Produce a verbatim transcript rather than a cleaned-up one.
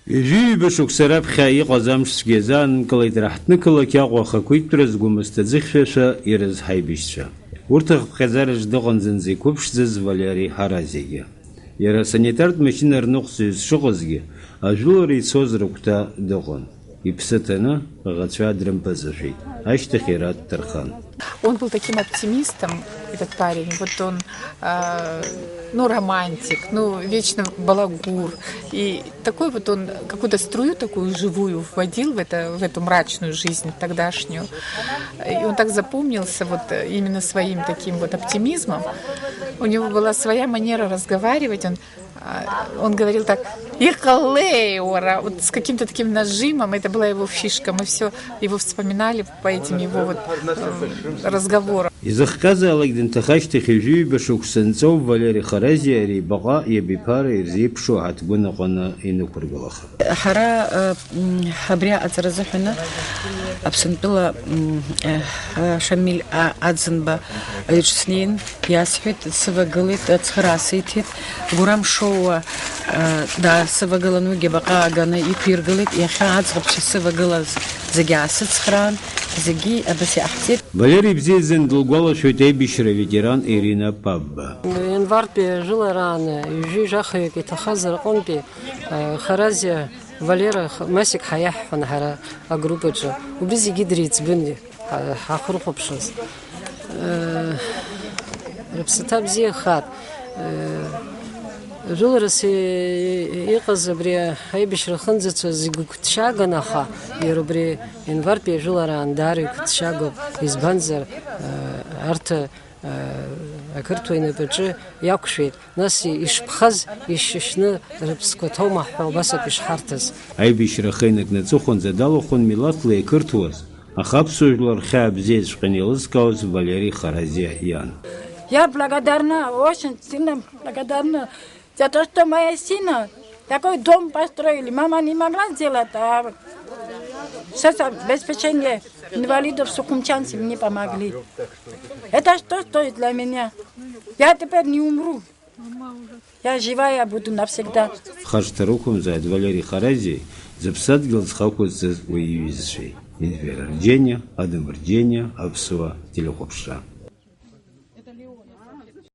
Ҩажәи-ҩба шықәса раԥхьа иҟаз амшцәгьа иазаанкылеит раҳҭнықалақь Аҟәа ахақәиҭтәра згәы мызҭаӡыхьшәашәа ирыз ҳаибашьцәа. Урҭ ахыԥхьаӡараҿ дыҟан зынӡа иқәыԥшӡаз Валери Ҳаразиагьы. Иара асанитартә машьына рныҟәцаҩыс шыҟазгьы, ажәылара ицоз рыгәҭа дыҟан. Иԥсы ҭаны, аӷацәа дрымпыҵашәеит. Ашьҭахь иара дҭархан. Он был таким оптимистом, этот парень. Вот он, а, ну, романтик, ну, вечно балагур. И такой вот он какую-то струю такую живую вводил в это, в эту мрачную жизнь тогдашнюю. И он так запомнился вот, э, именно своим таким вот оптимизмом. У него была своя манера разговаривать. Он, а, он говорил так: «Иҟалеи уара?» Вот с каким-то таким нажимом. Это была его фишка. Мы все его вспоминали по этим его вот, э, разговорам. Изыхҟьазаалак дынҭаха ашьҭахь ҩажәи-ҩба шықәса нҵоуп Валери Харазиа ари баҟа иабиԥара ирзеиԥшу аҳаҭгәын аҟны инықәыргылаха. Ҳара, э, м, абри аҟаҵара азыҳәаны Аԥсынтәыла, м, э, э, Шамиль, а, Аӡынба иҿы снеин, иасҳәеит, дсывагылеит, ацхыраара сиҭеит, Гурам Шоуа, э, даасывагылан, уигьы абаҟа ааганы иқәиргылеит, иахьа аӡӷабцәа сывагылаз зегьы аасыцхраан, зегьы абас иҟаҳҵеит. Валери ибзиаӡаны дылгәалашәоит аибашьра аветеран Ирина Пабба. Январтәи ажәыларааны ҩажәи жәахаҩык иҭахаз рҟынтәи, э, Харазиа Валера х-, Масик ҳаиаҳҳәон ҳара агруппаҿы. Убри зегьы дреиҵбын ҳа-, ҳахырхәаԥшуаз. Э, рыԥсаҭа бзиахааит. Э, жәыларас и-, иҟаз абри аибашьра ахьынӡацоз игәыҭшьааган, аха иара убри январтәи ажәылараан даара игәыҭшьаагоуп, избанзар, э, арҭ, э, ақырҭуа инапаҿы иақәшәеит, нас ишԥхаз ишьышьны рыԥсқәа ҭоума ҳәа убас ауп ишҳарҭаз. Аибашьра ахы инаркны аҵыхәанӡа далахәын милаҭла иақырҭуаз, аха аԥсуа жәлар рхьаа бзиаҵәҟьаны еилызкаауаз Валери Харазиа иан. Я благодарна, очень сильно благодарна за то, что моя сына такой дом построили. Мама не могла сделать, а сейчас обеспечение инвалидов сухумчанцы мне помогли. Это что стоит для меня? Я теперь не умру. Я живая буду навсегда. Хашҭра рықәымзааит Валери Харазиеи зыԥсадгьыл зхы ақәызҵаз уи иҩызцәеи. Енвер Арџьениа, Адам Арџьениа, Аԥсуа телехәаԥшра.